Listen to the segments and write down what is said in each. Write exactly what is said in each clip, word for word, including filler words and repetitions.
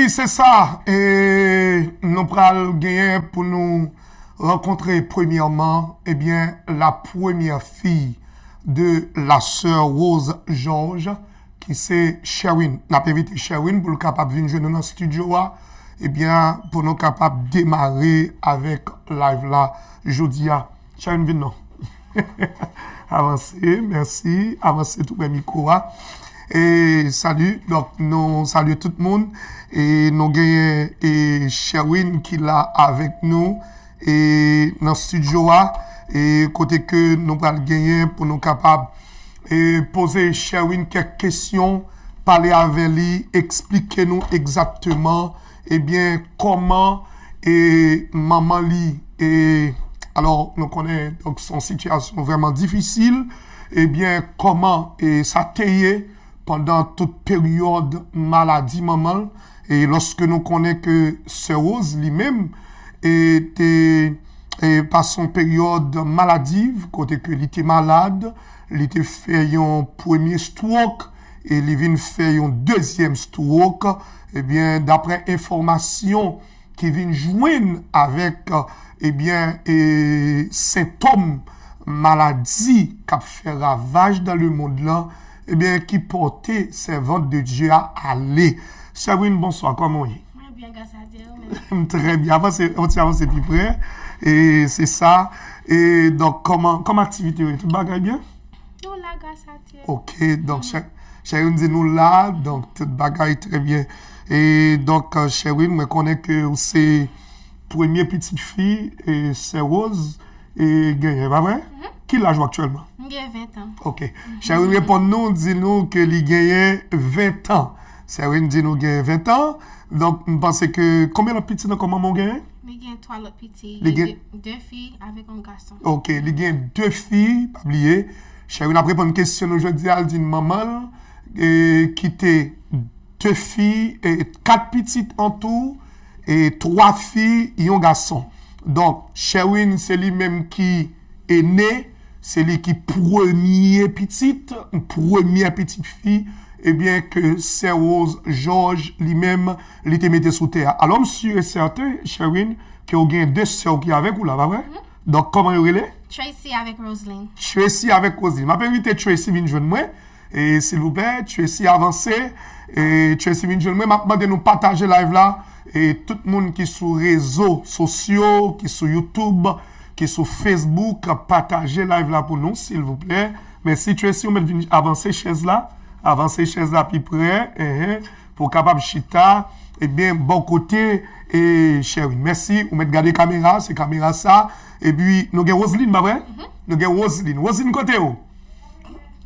Se sa, e nou pral genyen pou nou rankontre premyèman, ebyen, la première fille de la sœur Rose Georges, ki se Sherwin. N ap envite Sherwin pou l kapab vin jwenn nou nan estidyo a, ebyen, pou nou kapab demare avèk live la jodi a. Sherwin, vin non. Avanse, mèsi. Avanse tou prè mikwo a. E sali, donk nou salye tout moun. E nou genyen e Sherwin ki la avèk nou e nan estidyo a. E kote ke nou pral genyen pou nou kapab e poze Sherwin kèk kesyon, pale avè li, eksplike nou egzakteman, ebyen, kòman e manman li, e alò, nou konnen, donk, se yon sitiyasyon vrèman difisil, ebyen, kòman e sa te ye pandan tout peryòd maladi manman l, e lòske nou konnen ke sè Rose li menm e te e pase yon peryòd maladiv, kote ke li te malad, li te fè yon premye stroke, e li vin fè yon dezyèm stroke, ebyen, daprè enfòmasyon ki vin jwenn avèk, ebyen, e sentòm maladi k ap fè ravaj dans le monde lan, ebyen, ki pòte sèvant de Dieu a ale. Sherwin, bonswa, kòman w ye? Mwen byen, gras a Dye, ou menm? M trè byen. Avanse, yon ti avanse pi prè. E se sa. E donk, kòman, kòman aktivite yo ye? Tout bagay byen? Nou la, gras a Dye. Ok, donk, Sherwin di nou la, donk, tout bagay trè byen. E donk, Sherwin, mwen konnen ke ou se premye pitit fi e sè Rose e genyen, pa vre? Ki laj ou aktyèlman? M gen ven tan. Ok. Sherwin reponn nou, di nou ke li genyen ven tan. Sherwin di nou genyen ven tan. Donk, m panse ke, konbyen lòt pitit ankò manman w genyen? Li gen twa lòt pitit. Li gen de, de fi avèk yon gason. Ok, li gen de fi, pa bliye. Sherwin ap reponn kesyon nou jodi a, l di n manman l e kite de fi, e kat pitit an tou, e twa fi, yon gason. Donk, Sherwin, se li menm ki ene, se li ki premye pitit, premyè pitit fi, ebyen, ke sè Rose Georges, li menm, li te mete sou tè a. Alò, m si e sèten, Sherwin, ke w gen de sè w ki avèk ou la, pa vre? Donk, kòman yo rele? Tracy avèk Roseline. Tracy avèk Roseline. M ap envite Tracy vin jwenn mwen. E, silvouplè, Tracy avanse. E, Tracy vin jwenn mwen. M ap mande nou pataje live la. E, tout moun ki sou rezo sosyo, ki sou YouTube, ki sou Facebook, pataje live la pou nou, silvouplè. Mèsi, Tracy, ou mèt vin avanse chèz la. Avanse chèz la pi prè. Enhen. Pou w kapab chita. Ebyen, bò kote, e, Sherwin. Mèsi, ou mèt gade kamera, se kamera sa. Epi, nou gen Roseline, pa vre? Nou gen Roseline. Roseline, kote w?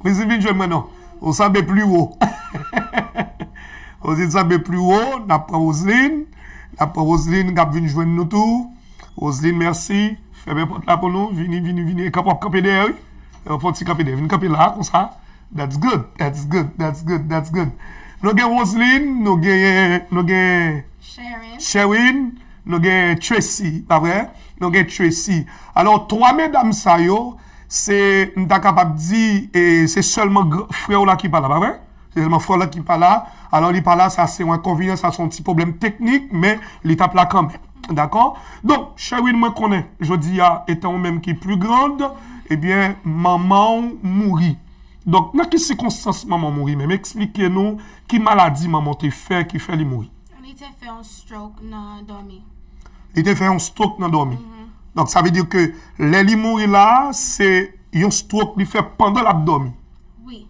Roseline, vin jwenn mwen non. Ou sanble pli wo. Roseline sanble pli wo. N ap pran Roseline. N ap pran Roseline k ap vin jwenn nou tou. Roseline, mèsi. Fèmen pòt la pou nou. Vini, vini, vini. E kanpe, w ap kanpe dèyè, wi. E w fè yon ti kanpe dèyè. Vin kanpe la, konsa. That's good, that's good, that's good, that's good. Nou gen Roseline, nou gen, nou gen Sherwin, nou gen Tracy, pa vre? Nou gen Tracy. Alò, twa medam sa yo, se, m ta kapab di, e, se sèlman gr-, frè w la ki pa la, pa vre? Se sèlman frè w la ki pa la. Alò, li pa la, sa se yon enkonvenyan, sa se yon ti pwoblèm teknik, men li t ap la kanmenm. Dakò? Donk, Sherwin, mwen konnen, jodi a, etan ou menm ki pli grand, ebyen, manman w mouri. Donk, nan ki sikonstans manman w mouri menm? Eksplike nou ki maladi manman w te fè ki fè li mouri. Li te fè yon stroke nan dòmi. Li te fè yon stroke nan dòmi. Donk, sa vle di ke lè li mouri la, se yon stroke li fè pandan l ap dòmi. Wi.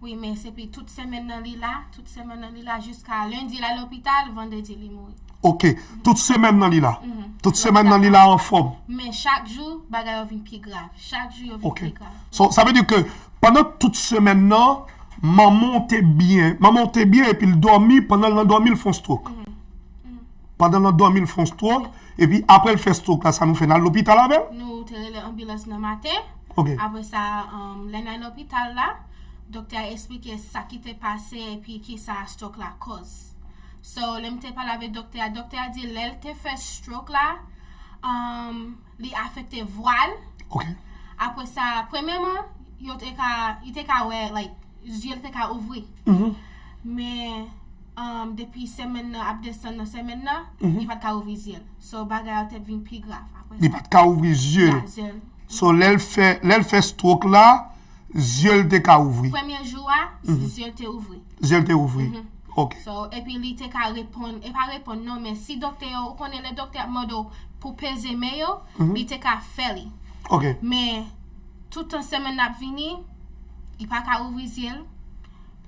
Wi, men se pi tout semèn nan li la, tout semèn nan li la jiska lendi l al lopital, vandredi li mouri. Ok, tout semèn nan li la. Tout semèn nan li la anfòm. Men chak jou, bagay yo vin pi grav. Chak jou, yo vin pi grav. So, sa vle di ke pandan tout semèn nan, manman w te byen, manman w te byen epi l dòmi, pandan l nan dòmi, l fè yon stroke. Pandan l nan dòmi, l fè yon stroke, epi apre l fè stroke la, sa nou fè, n al lopital avè l? Nou te rele anbilans nan maten. Ok. Apre sa, um, lè n al lopital la, doktè a eksplike sa ki te pase epi ki sa stroke la kòz. So, lè m te pale avèk doktè a, doktè a di lè l te fè stroke la, um, li afekte vwa l. Ok. Apre sa, premyèman, yo te ka, li te ka wè, like, zye l te ka ouvri. Men, um, depi semèn nan ap desann nan semèn nan, li pa t ka ouvri zye l. So, bagay yo te vin pi grav apre sa. Li pa t ka ouvri zye l. Ya, zye l. So, lè l fè, lè l fè stroke la, zye l te ka ouvri. Premye jou a, zye l te ouvri. Zye l te ouvri. Ok. So, epi li te ka reponn, e pa reponn non, men si doktè yo, ou konnen lè doktè ap mande w pou peze men yo, li te ka fè li. Ok. Men, tout tan semèn nan ap vini, li pa ka ouvri zye l,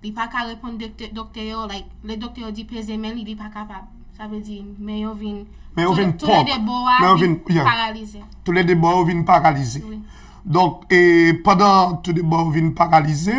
li pa ka reponn doktè, doktè yo, like, lè doktè yo di peze men li, li pa kapab. Sa vle di, men yo vin, men yo vin tou lè de bò a vin paralize. Tou lè de bò yo vin paralize. Wi. Donk, e, pandan tou de bò yo vin paralize,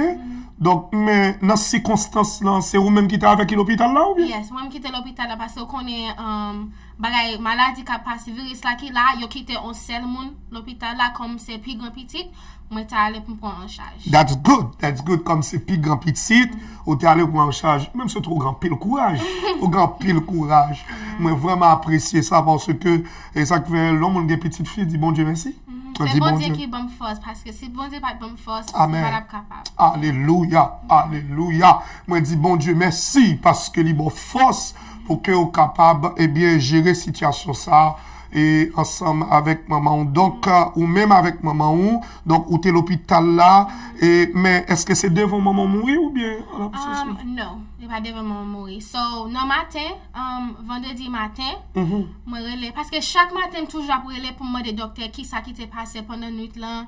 donk, men nan sikonstans lan, se ou menm ki te avèk li lopital la, oubyen? Yes, mwen menm ki te lopital la, paske ou konnen, um, bagay, maladi k ap pase, viris la ki la, yo kite on sèl moun lopital la, kòm se pi gran pitit, mwen te ale pou m pran an chaj. That's good, that's good, kòm se pi gran pitit, ou te ale pran an chaj, menm si w te gen anpil kouraj, ou gen anpil kouraj. Mwen vrèman apresye sa, paske, e sa k fè, lè yon moun gen pitit fi, di Bondye mèsi. Se Bondye ki ban m fòs, paske si Bondye pa t ban m fòs, m pa t ap kapab. Alelouya, alelouya. Mwen di Bondye mèsi, paske li ba w fòs pou ke w kapab, ebyen, jere sitiyasyon sa, e ansanm avèk manman w. Donk, ou menm avèk manman w, donk, ou te lopital la, e, men èske se devan manman w mouri oubyen an absans ou? Um, non, se pa devan manman m mouri. So, nan maten, um, vandredi maten, mwen rele, paske chak maten m toujou ap rele pou m mande doktè kisa ki te pase pandan nwit lan.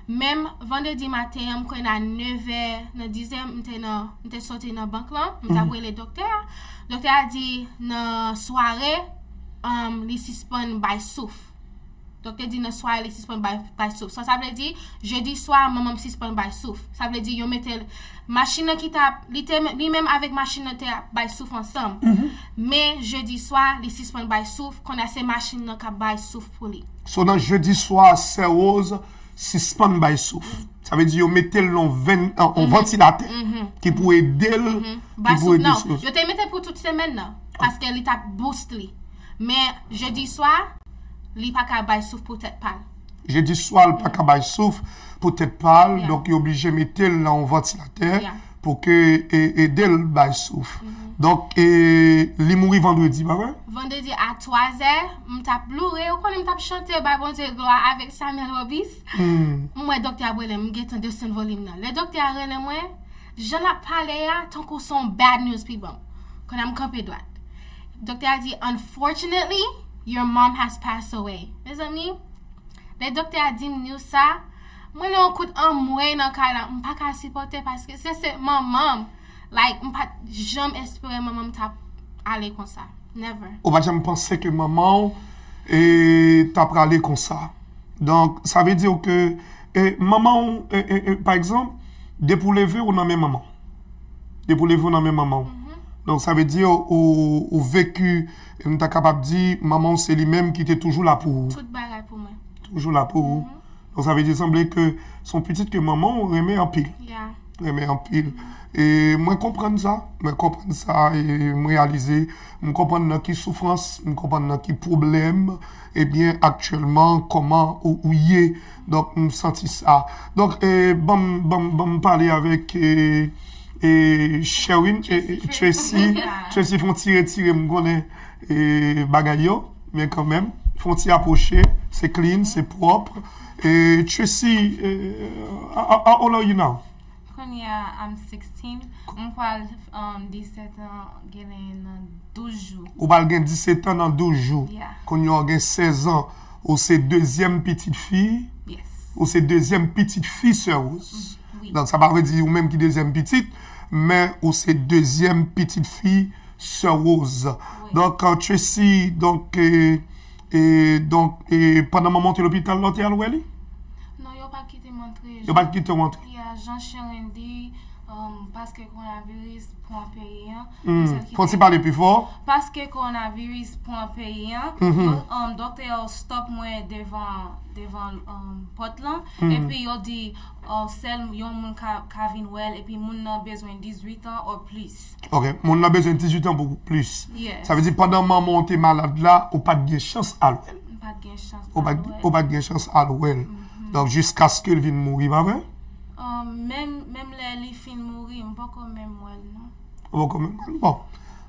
Menm vandredi maten an, m kwè nan nevè, nan dizè, m te nan, m te soti nan bank lan, m t ap rele doktè a. Doktè a di nan sware, um, li sispann bay souf. Doktè di nan sware li sispann bay, bay souf. Sa, sa vle di, jedi swa, manman m sispann bay souf. Sa vle di, yo mete l, machin nan ki t ap, li te, li menm avèk machin nan te ap bay souf ansanm. Men jedi swa, li sispann bay souf, kounye a se machin nan k ap bay souf pou li. So nan jedi swa, sè Rose sispann bay souf. Sa vle di yo mete l nan yon vantilatè ki pou ede l, ki pou ede souf. Yo te mete l pou tout semèn nan, paske li t ap boost li. Men jedi swa, li pa ka bay souf pou tèt pa l. Jedi swa, li pa ka bay souf pou tèt pa l, donk yo oblije mete l nan yon vantilatè pou ke e, ede l bay souf. Donk, e, li mouri vandredi, pa vre? Vandredi a twa zè, m t ap loure, ou konnen m t ap chante, bay Bondye glwa avèk Samuel Robis. M wè doktè ap rele m, m gentan desann volim nan. Lè doktè a rele mwen, jan l ap pale a, tankou se yon bad news pi ban m. Kounye a m kanpe dwat. Doktè a di, "Unfortunately, your mom has passed away." Mezanmi, lè doktè a di m news sa, mwen nan yon kout anmwey nan kay la, m pa ka sipòte paske se, se manman m. Like, m pa t janm espere manman m t ap ale konsa. Never. Ou pa t janm panse ke manman w, e, t ap prale konsa. Donk, sa vle di ke, e, manman w, e, e, e, pa egzanp, depi w leve, ou nan men manman w. Depi w leve, ou nan men manman w. Donk, sa vle di, ou, ou, ou veki, e, m ta kapab di, manman w se li menm ki te toujou la pou ou. Tout bagay pou mwen. Toujou la pou ou. Donk, sa vle di, sanble ke se yon pitit ke manman w renmen anpil. Yeah. Renmen anpil. E mwen konprann sa. Mwen konprann sa e m reyalize. M konprann nan ki soufrans, m konprann nan ki pwoblèm, ebyen, aktyèlman, kòman ou, ou ye. Donk, m santi sa. Donk, e, ban m, ban m, ban m pale avèk, e, e, Sherwin, e, Tracy. Tracy, Tracy, fè yon ti retire, m konnen, e, bagay yo, men kanmenm, fè yon ti apwoche, se clean, se pwòp. E, Tracy, e, how, how old are you now? Kounye a, I'm sixteen. M pral, um, disèt an, genyen nan douz jou. Ou pral gen disèt an nan douz jou. Yeah. Kounye a, w gen sèz an. Ou se dezyèm pitit fi. Yes. Ou se dezyèm pitit fi Sè Rose. Mm, wi. Donk, sa pa vle di ou menm ki dezyèm pitit, men ou se dezyèm pitit fi Sè Rose. Wi. Donk, euh, Tracy, donk, e, e, donk, e, pandan manman w te lopital la, w te al wè li? Non, yo pa kite m antre. Yo pa kite w antre? Ya, jan Sherwin di, um, paske kowonaviris pran peyi an. Hmm. Fò w ti pale pi fò. Paske kowonaviris pran peyi an, mhm, yo, um, doktè yo stop mwen devan, devan, um, pòt lan. Hmm. Epi yo di, oh, sèl yon moun ka, ka vin wè l, epi moun nan bezwen dizuit an or plis. Ok, moun nan bezwen dizuit an pou plis. Yes. Sa vle di pandan manman w te malad la, ou pa t gen chans al wè l. M pa t gen chans al wè l. Ou pa t, ou pa t gen chans al wè l. Mhm. Donk, jiskaske l vin mouri, pa vre? Ah, menm, menm lè li fin mouri, m poko menm wè l, non. Ou poko menm wè l? Bon.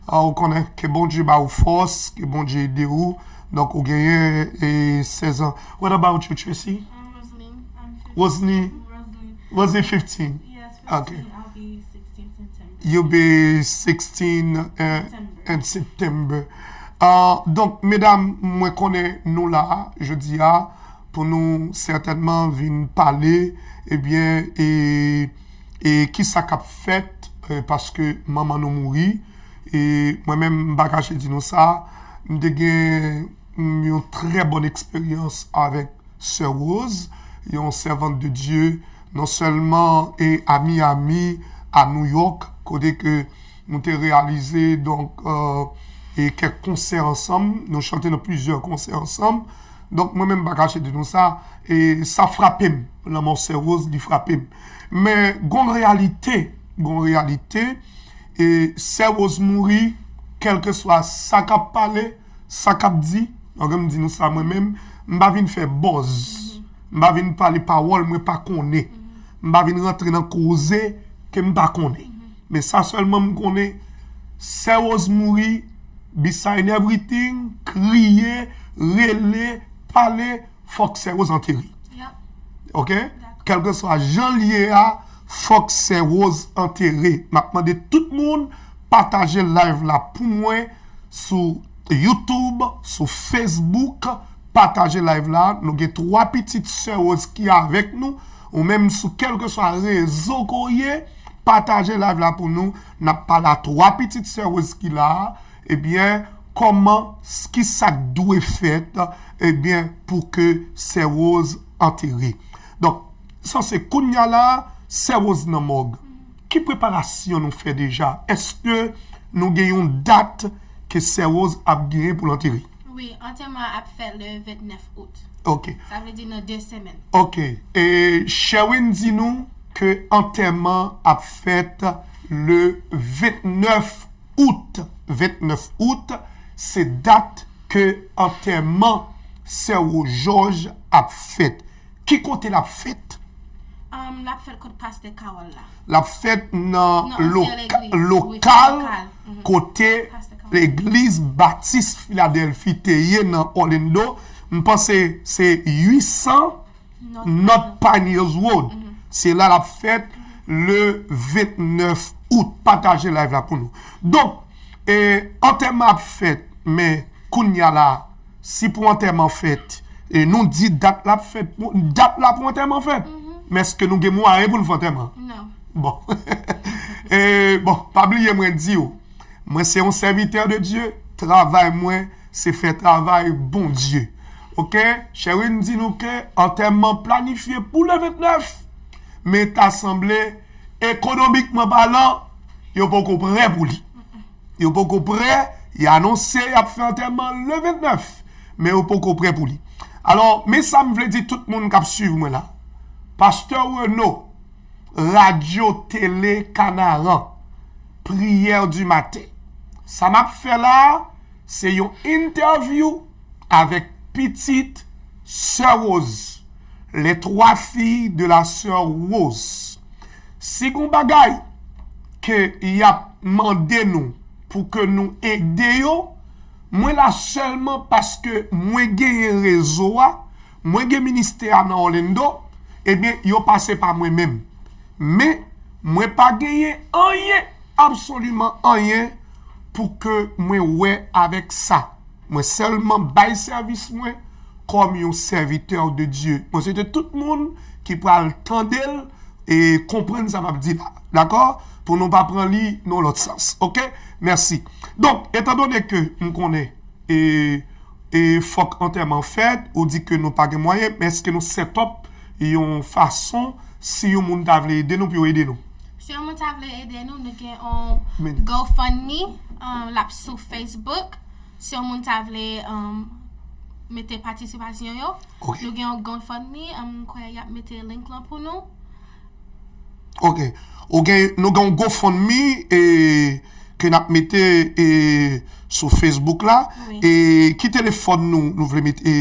Ah, ou konnen, ke Bondye ba ou fòs, ke Bondye ede ou. Donk, ou genyen e, sèz an. What about you, Tracy? I'm Rosaline. I'm fifteen. Rosaline. Rosaline. Rosaline fifteen. Yes, Okay. fifteen. I'll be sixteen September. You be sixteen uh, September. in September. Uh, donk, medam, mwen konnen nou la, jodi a, pou nou sètènman vin pale, ebyen, e, e kisa k ap fèt, e, paske manman nou mouri, e mwen menm, m pa kache di nou sa, m te gen mm, yon trè bòn eksperyans avèk Sè Rose, yon sèvant de Dye, non sèlman e a Miami, a New York, kote ke nou te reyalize donk euh, e kèk konsè ansanm, nou chante nan plizyè konsè ansanm. Donk mwen menm pa kache di nou sa, e sa frape m, lanmò Sè Rose li frape m. Men gon reyalite, gon reyalite, e Sè Rose mouri, kèlkeswa sa k ap pale, sa k ap di, ok, m di nou sa mwen menm, m pa vin fè buzz, m pa vin pale pawòl mwen pa konnen, m pa vin rantre nan koze ke m pa konnen. Men sa sèlman m konnen, Sè Rose mouri, beside everything, kriye, rele, pale, fòk Sè Rose antere. Yep. Ok? Dakò. Kèlkeswa jan l ye a, fòk Sè Rose antere. M ap mande tout moun pataje live la pou mwen sou YouTube, sou Facebook. Pataje live la. Nou gen twa pitit Sè Rose ki avèk nou. Ou menm sou kèlkeswa rezo ke w ye, pataje live la pou nou. N ap pale a twa pitit Sè Rose ki la a. Ebyen, kòman, ki sa k dwe fèt, ebyen, pou ke Sè Rose antere. Donk, sa se kounye a la, Sè Rose nan mòg. Ki preparasyon nou fè deja? Èske nou gen yon dat ke Sè Rose ap genyen pou l antere? Wi, antèman ap fèt le vennèf out. Ok. Sa vle di nan de semèn. Ok. E Sherwin di nou ke antèman ap fèt le vennèf out. Vennèf out, se dat ke antèman Sè Rose Georges ap fèt. Ki kote l ap fèt? Um, l ap fèt kot pastè Carole la. L ap fèt nan Nan ansyen loka- legliz, wi, lokal lokal. Mhm. Kote Pastè Carole. legliz Batis Filadèlfi te ye nan Orlando. M panse se uitsan North Pioneers Road. Se la l ap fèt le vennèf out. Pataje live la pou nou. Donk, e, antèman ap fèt, men kounye a la, si pou antèman fèt, e nou di dat la ap fèt, pou- dat la pou antèman fèt. Men èske nou gen mwayen pou nou fè antèman? Non. Bon. E, bon, pa bliye mwen di w, mwen se yon sèvitè de Dye, travay mwen se fè travay Bondye. Ok? Sherwin di nou ke antèman planifye pou le vennèf, men ta sanble, ekonomikman palan, yo poko prè pou li. Yo poko prè, y anonse y ap fè antèman le vennèf, men yo poko prè pou li. Alò, men sa m vle di tout moun k ap swiv mwen la. Pastè Renaud, Radyo Tele Kanaran, Priyè di maten. Sa m ap fè la a, se yon entèvyou avèk pitit Sè Rose, les trois filles de la sœur Rose. Si gon bagay ke y ap mande nou pou ke nou ede yo, mwen la sèlman paske mwen genyen rezo a, mwen gen ministè a nan Orlando, ebyen, yo pase pa mwen menm. Men, mwen pa genyen anyen, absoliman anyen, pou ke mwen wè avèk sa. Mwen sèlman bay sèvis mwen kòm yon sèvitè de Dye. Mwen swete tout moun ki pral tande l e konprann sa m ap di la. Dakò? Pou nou pa pran li nan lòt sans. Ok? Mèsi. Donk, etandone ke m konnen e, e fòk antèman fèt, ou di ke nou pa gen mwayen, men èske nou set up yon fason si yon moun ta vle ede nou pou yo ede nou? Si yon moun ta vle ede nou, nou gen yon Men- GoFundMe, um, l ap sou Facebook. Si yon moun ta vle um, mete patisipasyon yo, Ok. Nou gen yon GoFundMe, um, m kwè y ap mete link lan pou nou. Ok. Ok, nou gen yon GoFundMe e, ke n ap mete e, sou Facebook la. Wi. E ki telefòn nou, nou vle mete e,